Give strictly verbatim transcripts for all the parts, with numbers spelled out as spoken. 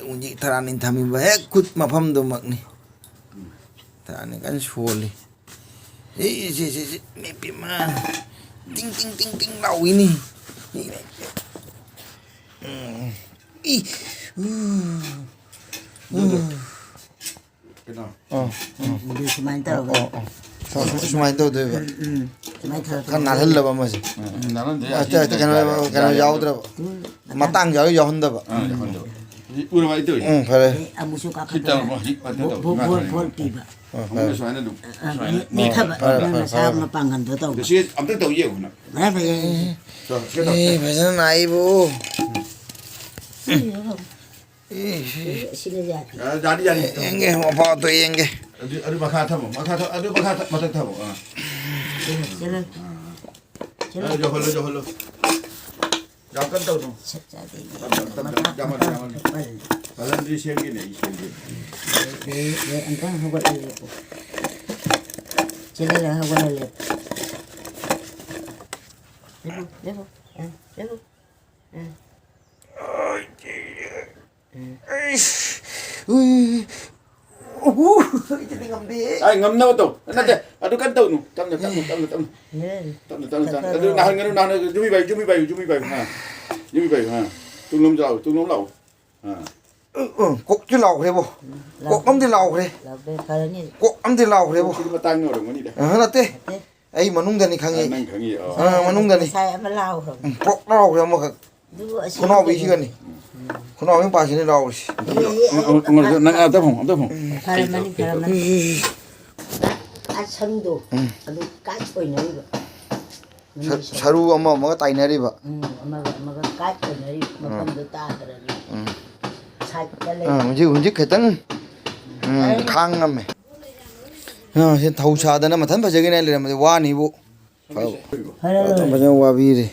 ꯍꯧꯖꯤꯛ ꯊꯔꯥꯅꯤ ꯊꯝꯃꯤꯕ ꯍꯦꯛ ꯈꯨꯠ ꯃꯐꯝꯗꯨꯃꯛꯅꯤ꯫ ꯊꯔꯥꯅꯤ ꯀꯟꯅ ꯁꯣꯜꯂꯤ꯫ ꯁꯤ, ꯁꯤ, ꯁꯤ, ꯁꯤ, ꯃꯤ ꯄꯤꯃ꯫ ꯇꯤꯡ, ꯇꯤꯡ, ꯇꯤꯡ, ꯇꯤꯡ ꯂꯥꯎꯏꯅꯤ꯫ ꯎꯝ꯫ ꯏ, ꯎ, ꯎ꯫ ꯀꯩꯅꯣ? ꯑꯥ, ꯑꯥ꯫ ꯑꯗꯨ ꯁꯨꯃꯥꯏꯅ ꯑꯣ, ꯇꯧꯔꯒ꯫ ꯑꯣ, ꯑꯣ꯫ ꯁꯨ-, ꯁꯨ-, ꯁꯨꯃꯥꯏꯅ ꯇꯧꯗꯣꯏꯕ꯫ ꯎꯝ, ꯎꯝ꯫ ꯁꯨꯃꯥꯏꯅ ꯇꯧꯔꯒ ꯈꯔ ꯅꯥꯜꯍꯜꯂꯕ ꯑꯃꯁꯦ꯫ ꯎꯝ, ꯅꯥꯜꯍꯟꯗꯦ, ꯑꯇꯩ, ꯑꯇꯩ, ꯀꯩꯅꯣ, ꯌꯥꯔꯦ, ꯀꯩꯅꯣ ꯌꯥꯔꯦ, ꯌꯥꯎꯗ꯭ꯔꯕ꯫ ꯎꯝ꯫ ꯃꯇꯥꯡ ꯌꯥꯎ-, ꯌꯥꯎꯍꯟꯗꯕ꯫ ꯑꯥ, ꯌꯥꯎꯍꯟꯗꯕ꯫ ꯍꯧꯖꯤꯛ ꯎꯔꯕ ꯑꯩ ꯇꯧꯔꯤꯁꯦ? ꯎꯝ, ꯐꯔꯦ꯫ ꯑꯃꯨꯛꯁꯨ ꯁꯤ ꯀꯥꯈꯠꯇꯅ ꯇꯧꯔꯕ, ꯍꯧꯖꯤꯛ ꯐꯖꯅ ꯇꯧꯔꯕ꯫ ꯚꯣ-, ꯚꯣ-, ꯏꯃꯥ ꯁꯨꯃꯥꯏꯅ꯫ ꯚꯣꯜ ꯄꯤꯕ꯫ ꯑꯥ, ꯑꯃꯨꯛꯅ ꯐꯔꯦ꯫ ꯁꯨꯃꯥꯏꯅ ꯑꯗꯨꯝ, ꯑꯥ, ꯁꯨꯃꯥꯏꯅ꯫ ꯃꯤ-, ꯃꯤꯊꯕ, ꯐꯔꯦ, ꯅꯪꯅ ꯐꯔꯦ, ꯁꯥ ꯐꯔꯦ꯫ ꯃꯄꯥꯡꯒꯜꯗꯣ ꯇꯧꯕ꯫ ꯁꯤ ꯑꯝꯇ ꯇꯧ ꯌꯦꯡꯉꯨꯅ꯫ ꯐꯔꯦ, ꯐꯔꯦ꯫ ꯁꯤ ꯇꯧ, ꯁꯤ ꯇꯧ꯫ ꯑꯦ, ꯐꯖꯅ ꯅꯥꯏꯕꯨ꯫ ꯁꯤ ꯌꯦꯡꯉꯣ꯫ ꯑꯦ, ꯁꯤ꯫ ꯁꯤꯅ ꯌꯥꯗꯦ꯫ ꯑ, ꯌꯥꯅꯤ, ꯌꯥꯅꯤ꯫ ꯌꯦꯡꯒꯦ, ꯃꯄꯥꯗꯣ ꯌꯦꯡꯒꯦ꯫ ꯑꯗꯨ, ꯑꯗꯨ ꯃꯈꯥ ꯊꯝꯃꯣ, ꯃꯈꯥ ꯊꯝ-, ꯑꯗꯨ ꯃꯈꯥ ꯊꯝ-, ꯃꯊꯛ ꯊꯝꯃꯣ꯫ ꯑꯥ꯫ ꯆꯠꯂꯣ, ꯆꯠꯂꯣ꯫ ꯑ, ꯌꯧꯍꯜꯂꯣ, ꯌꯧꯍꯜꯂꯣ꯫ ꯌꯥꯝ ꯀꯟꯅ ꯇꯧꯅꯨ꯫ ꯁꯠ ꯆꯥꯗꯦ꯫ ꯇꯞꯅ, ꯇꯞꯅ, ꯃꯈꯥ, ꯌꯥꯝꯃꯜꯂꯦ, ꯃꯈꯥ ꯌꯥꯝꯃꯜꯂꯦ꯫ ꯆꯠꯄꯜ꯫ ꯀꯥꯂꯟꯗ꯭ꯔꯤ ꯁꯦꯝꯒꯦꯅꯦ, ꯑꯩ ꯁꯦꯝꯒꯦ꯫ ꯑꯦ, ꯑꯦ, ꯑꯦ, ꯑꯝꯇꯪ ꯍꯧꯒꯠꯂ ꯂꯦꯞꯄꯨ꯫ ꯆꯦꯜꯍꯜꯂ ꯍꯧꯒꯠꯂ ꯂꯦꯞꯄꯨ꯫ ꯂꯦꯞꯄꯨ, ꯂꯦꯞꯄꯨ꯫ ꯑ, ꯂꯦꯞꯄꯨ꯫ ꯑ꯫ ꯑꯩꯁ! ꯎꯏ! ꯎꯍꯨ! ꯑꯩꯗꯤ ꯉꯝꯗꯦ꯫ ꯑꯩ ꯉꯝꯅꯕ ꯇꯧ꯫ ꯅꯠꯇꯦ, ꯑꯗꯨ ꯀꯟꯅ ꯇꯧꯅꯨ꯫ ꯇꯞꯅ, ꯇꯞꯅ, ꯇꯞꯅ, ꯇꯞꯅ꯫ ꯇꯞꯅ, ꯇꯞꯅ, ꯇꯞꯅ꯫ ꯑꯗꯨ ꯅꯥꯍꯟꯒꯅꯨ, ꯅꯥꯍꯟꯒꯅꯨ꯫ ꯌꯨꯝꯕꯤ ꯄꯥꯏꯌꯨ, ꯌꯨꯝꯕꯤ ꯄꯥꯏꯌꯨ, ꯌꯨꯝꯕꯤ ꯄꯥꯏꯌꯨ꯫ ꯍꯥ꯫ ꯌꯨꯝꯕꯤ ꯄꯥꯏꯌꯨ, ꯍꯥ꯫ ꯇꯨꯡꯂꯣꯝ ꯂꯥꯎ, ꯇꯨꯡꯂꯣꯝ ꯂꯥꯎ꯫ ꯍꯥ꯫ ꯎꯝ, ꯎꯝ, ꯀꯣꯛꯇꯤ ꯂꯥꯎꯈ꯭ꯔꯦꯕꯣ꯫ ꯀꯣꯛ ꯑꯃꯗꯤ ꯂꯥꯎꯈ꯭ꯔꯦ꯫ ꯂꯥꯎꯈ꯭ꯔꯦ, ꯐꯔꯅꯤ꯫ ꯀꯣꯛ ꯑꯃꯗꯤ ꯂꯥꯎꯈ꯭ꯔꯦꯕꯣ꯫ ꯀꯣꯛꯁꯤꯗꯤ ꯃꯇꯥꯡ ꯌꯧꯔꯝꯒꯅꯤꯗ꯫ ꯑ, ꯅꯠꯇꯦ꯫ ꯅꯠꯇꯦ꯫ ꯑꯩ ꯃꯅꯨꯡꯗꯅꯤ ꯈꯪꯉꯤ꯫ ꯑ, ꯅꯪ ꯈꯪꯉꯤ, ꯑꯣ꯫ ꯑ, ꯃꯅꯨꯡꯗꯅꯤ꯫ ꯉꯁꯥꯏ ꯑꯃ ꯂꯥꯎꯈ꯭ꯔꯕꯅꯤ꯫ ꯎꯝ, ꯄ꯭ꯔꯣꯛ ꯂꯥꯎꯈ꯭ꯔꯦ ꯑꯃꯈꯛ꯫ ꯑꯗꯨꯕꯨ ꯑꯁꯤ ꯈꯨꯅꯥꯎꯕꯤꯁꯤꯒꯅꯤ꯫ ꯎꯝ꯫ ꯈꯨꯅꯥꯎꯕꯤ ꯃꯄꯥꯁꯤꯅꯤ ꯂꯥꯎꯔꯤꯁꯤ꯫ ꯑꯦ, ꯑꯦ, ꯑꯦ, ꯑꯃꯨꯛ, ꯑꯃꯨꯛ, ꯅꯪ ꯑꯝꯇ ꯐꯝꯃꯣ, ꯑꯝꯇ ꯐꯝꯃꯣ꯫ ꯐꯔꯝꯃꯅꯤ, ꯐꯔꯝꯃꯅꯤ꯫ ꯑ, ꯁꯔꯨꯗꯣ, ꯎꯝ꯫ ꯑꯗꯨ ꯀꯥꯏ ꯁꯣꯏꯅꯔꯤꯕ? ꯁ-, ꯁꯔꯨ ꯑꯃ ꯑꯃꯒ ꯇꯥꯏꯅꯔꯤꯕ꯫ ꯎꯝ, ꯑꯃꯒ ꯑꯃꯒ ꯀꯥꯏ ꯁꯣꯏꯅꯔꯤꯕ ꯎꯝ꯫ ꯃꯐꯝꯗꯣ ꯇꯥꯗ꯭ꯔꯗꯤ꯫ ꯎꯝ꯫ ꯁꯥꯏꯠꯇ ꯂꯩ꯫ ꯑꯥ, ꯍꯧꯖꯤꯛ, ꯍꯧꯖꯤꯛ ꯈꯤꯇꯪ, ꯎꯝ, ꯐꯔꯦ꯫ ꯈꯥꯡ ꯉꯝꯃꯦ꯫ ꯑꯥ, ꯁꯤ ꯊꯧ ꯁꯥꯗꯅ ꯃꯊꯟ ꯐꯖꯈꯤꯅꯦ ꯂꯩꯔꯝꯕꯗꯤ ꯋꯥꯅꯤꯕꯨ꯫ ꯐꯔꯦ꯫ ꯐꯖꯅ ꯋꯥꯕꯤꯔꯦ꯫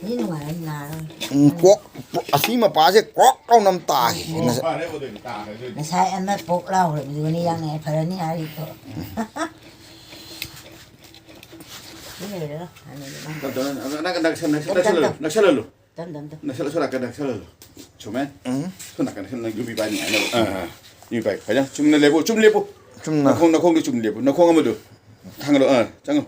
ꯃꯤ ꯅꯨꯡꯉꯥꯏꯔ ꯅꯥꯔ꯫ ꯎꯝ, ꯀ꯭ꯔꯣꯛ, ꯑꯁꯤ ꯃꯄꯥꯁꯦ ꯀ꯭ꯔꯣꯛ ꯂꯥꯎꯅ ꯑꯃ ꯇꯥꯈꯤ꯫ ꯑꯣ, ꯉꯁꯥꯏ, ꯐꯔꯦ, ꯑꯗꯨꯗꯤ ꯇꯥꯈ꯭ꯔꯦ, ꯑꯗꯨꯗꯤ꯫ ꯉꯁꯥꯏ ꯑꯃ ꯄꯣꯛ ꯂꯥꯎꯈ꯭ꯔꯕꯗꯨꯅꯤ ꯌꯥꯡꯅ ꯐꯔꯅꯤ ꯍꯥꯏꯔꯤꯗꯣ꯫ ꯁꯤ ꯂꯩꯔꯒ ꯍꯥꯟꯅ ꯅꯪ ꯇꯞ ꯇꯞꯅ, ꯅꯪ, ꯅꯪ, ꯅꯛꯁꯟ-, ꯅꯛꯁꯟ-, ꯇꯞ ꯇꯞ ꯅꯛꯁꯜꯍꯜꯂꯨ, ꯇꯞ꯫ ꯅꯛꯁꯜꯍꯜꯂꯨ꯫ ꯅꯝ, ꯅꯝ, ꯅꯝ꯫ ꯅꯛꯁꯜꯂꯣ, ꯁꯣꯝ ꯅꯥꯀꯟꯗ ꯅꯛꯁꯜꯍꯜꯂꯣ꯫ ꯁꯨꯃꯥꯏꯅ꯫ ꯎꯝ꯫ ꯁꯣꯝ ꯅꯥꯀꯟꯗ ꯅꯛꯁꯜꯂꯣ, ꯅꯪ ꯌꯨꯕꯤ ꯄꯥꯏ ꯅꯨꯡꯉꯥꯏꯅꯕ꯫ ꯑꯥ, ꯑꯥ꯫ ꯌꯨꯕꯤ ꯄꯥꯏ꯫ ꯐꯖꯅ ꯆꯨꯝꯅ ꯂꯦꯞꯄꯨ, ꯆꯨꯝ ꯂꯦꯞꯄꯨ꯫ ꯆꯨꯝꯅ꯫ ꯅꯈꯣꯡ, ꯅꯈꯣꯡꯗꯤ ꯆꯨꯝ ꯂꯦꯞꯄꯨ꯫ ꯅꯈꯣꯡ ꯑꯃꯗꯨ ꯊꯥꯡꯒꯠꯂꯣ꯫ ꯑꯥ, ꯆꯪꯉꯣ꯫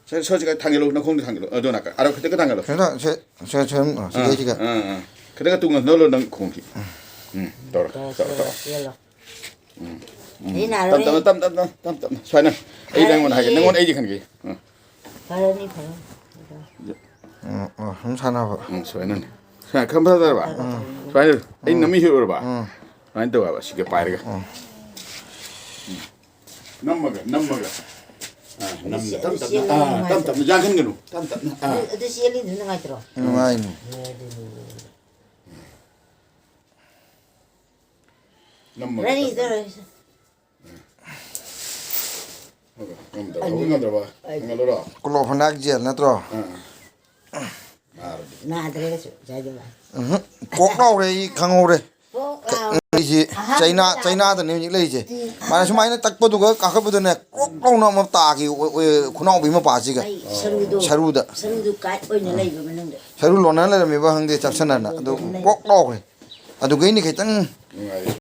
ꯁꯦ, ꯁꯣ, ꯁꯤꯒ ꯊꯥꯡꯒꯠꯂꯣ, ꯅꯈꯣꯡꯗꯤ ꯊꯥꯡꯒꯠꯂꯣ꯫ ꯑꯗꯣ ꯅꯥꯀꯟ, ꯑꯥꯔꯣ ꯈꯤꯇꯪꯒ ꯊꯥꯡꯒꯠꯂꯣ꯫ ꯁꯦ, ꯁꯦ, ꯁꯦ, ꯑꯥ, ꯁꯤꯒ, ꯑꯥ, ꯁꯤꯒ꯫ ꯑꯥ, ꯑꯥ꯫ ꯈꯤꯇꯪꯒ ꯇꯨꯡꯍꯟꯗꯧꯔꯣ ꯅꯪ ꯈꯣꯡꯁꯤ꯫ ꯎꯝ, ꯇꯧꯔꯣ, ꯇꯧꯔꯣ, ꯇꯧꯔꯣ꯫ ꯆꯦꯜꯂꯣ꯫ ꯎꯝ, ꯎꯝ꯫ ꯑꯩ ꯅꯥꯔꯣꯏ꯫ ꯇꯞ ꯇꯞꯅ, ꯇꯞ ꯇꯞꯅ, ꯇꯞ ꯇꯞꯅ꯫ ꯁꯨꯃꯥꯏꯅ꯫ ꯑꯩ ꯅꯪꯉꯣꯟꯗ ꯍꯥꯏꯒꯦ, ꯐꯔꯅꯤ꯫ ꯅꯪꯉꯣꯟꯗ ꯑꯩꯗꯤ ꯈꯟꯒꯦ꯫ ꯎꯝ꯫ ꯐꯔꯅꯤ, ꯐꯔꯅꯤ꯫ ꯎꯝ, ꯎꯝ, ꯁꯨꯝ ꯁꯥꯟꯅꯕ꯫ ꯎꯝ, ꯁꯨꯃꯥꯏꯅꯅꯦ꯫ ꯁꯨꯃꯥꯏꯅ ꯈꯟꯕ ꯐꯖꯔꯕ? ꯎꯝ꯫ ꯁꯨꯃꯥꯏꯅ꯫ ꯑꯩ ꯎꯝ꯫ ꯅꯝꯃꯤ ꯍꯦꯛ ꯑꯣꯏꯔꯕ? ꯎꯝ꯫ ꯁꯨꯃꯥꯏꯅ ꯇꯧꯋꯦꯕ, ꯁꯤꯒ ꯄꯥꯏꯔꯒ꯫ ꯎꯝ꯫ ꯎꯝ꯫ ꯅꯝꯃꯒ, ꯅꯝꯃꯒ꯫ ꯑꯥ, ꯅꯝ-, ꯑꯗꯨ ꯇꯞ ꯇꯞꯅ, ꯆꯦꯜꯂꯒ ꯑꯥ, ꯇꯞ ꯅꯨꯡꯉꯥꯏꯇ꯭ꯔꯣ? ꯇꯞꯅ, ꯌꯥꯡꯍꯟꯒꯅꯨ, ꯇꯞ ꯇꯞꯅ, ꯑꯥ꯫ ꯑꯗꯨ, ꯑꯗꯨ ꯆꯦꯜꯂꯤꯗꯨ ꯅꯨꯡꯉꯥꯏꯇ꯭ꯔꯣ? ꯅꯨꯡꯉꯥꯏꯅꯤ꯫ ꯑꯦ, ꯑꯗꯨꯅꯤ꯫ ꯅꯝꯃꯒ ꯔꯥꯅꯤ ꯇꯞ ꯇꯞꯅ꯫ ꯇꯧꯔꯦ꯫ ꯉꯝꯗ꯭ꯔꯕ, ꯍꯧꯒꯠ ꯉꯝꯗ꯭ꯔꯕ? ꯑꯩ ꯉꯝꯃꯔꯣꯏ? ꯀ꯭ꯂꯣꯐꯣꯅꯥꯛ ꯖꯦꯜ ꯅꯠꯇ꯭ꯔꯣ? ꯑꯥ, ꯑꯥ꯫ ꯅꯥꯔꯗꯤ꯫ ꯅꯥꯗ꯭ꯔꯦ ꯀꯩꯁꯨ, ꯉꯁꯥꯏꯗꯩ ꯅꯥꯏ꯫ ꯎꯝꯍꯨꯝ꯫ ꯀꯣꯛ ꯉꯥꯎꯔꯦ ꯑꯩ ꯈꯪꯍꯧꯔꯦ꯫ ꯀꯣꯛ ꯉꯥꯎꯔꯦ꯫ ꯑꯩꯁꯤ ꯑꯍꯥꯟꯕ ꯆꯩꯅꯥ, ꯇꯥꯕ꯫ ꯆꯩꯅꯥꯗꯅꯦ ꯍꯧꯖꯤꯛ ꯂꯩꯔꯤꯁꯦ꯫ ꯎꯝ, ꯃꯥꯅ ꯑꯍꯥꯟꯕ ꯁꯨꯃꯥꯏꯅ ꯇꯥꯕ꯫ ꯇꯛꯄꯗꯨꯒ ꯀꯥꯈꯠꯄꯗꯨꯅꯦ ꯀ꯭ꯔꯣꯛ ꯂꯥꯎꯅ ꯑꯃ ꯇꯥꯈꯤ, ꯑꯣ-, ꯑꯣ-, ꯈꯨꯅꯥꯎꯕꯤ ꯃꯄꯥꯁꯤꯒ꯫ ꯑꯩ ꯁꯔꯨꯗꯣ, ꯁꯔꯨꯗ꯫ ꯁꯔꯨꯗꯨ ꯀꯥꯏꯠ ꯑꯣꯏꯅ ꯎꯝ꯫ ꯂꯩꯕ ꯃꯅꯨꯡꯗ꯫ ꯁꯔꯨ ꯂꯣꯟꯅ ꯂꯩꯔꯝꯃꯤꯕ ꯈꯪꯗꯦ, ꯆꯞꯁꯟꯅꯅ꯫ ꯑꯗꯨ ꯂꯣꯟꯅ ꯂꯩ꯫ ꯀ꯭ꯔꯣꯛ ꯂꯥꯎꯈ꯭ꯔꯦ꯫ ꯑꯗꯨꯒꯩꯅꯤ ꯈꯤꯇꯪ ꯅꯨꯡꯉꯥꯏꯔꯦ꯫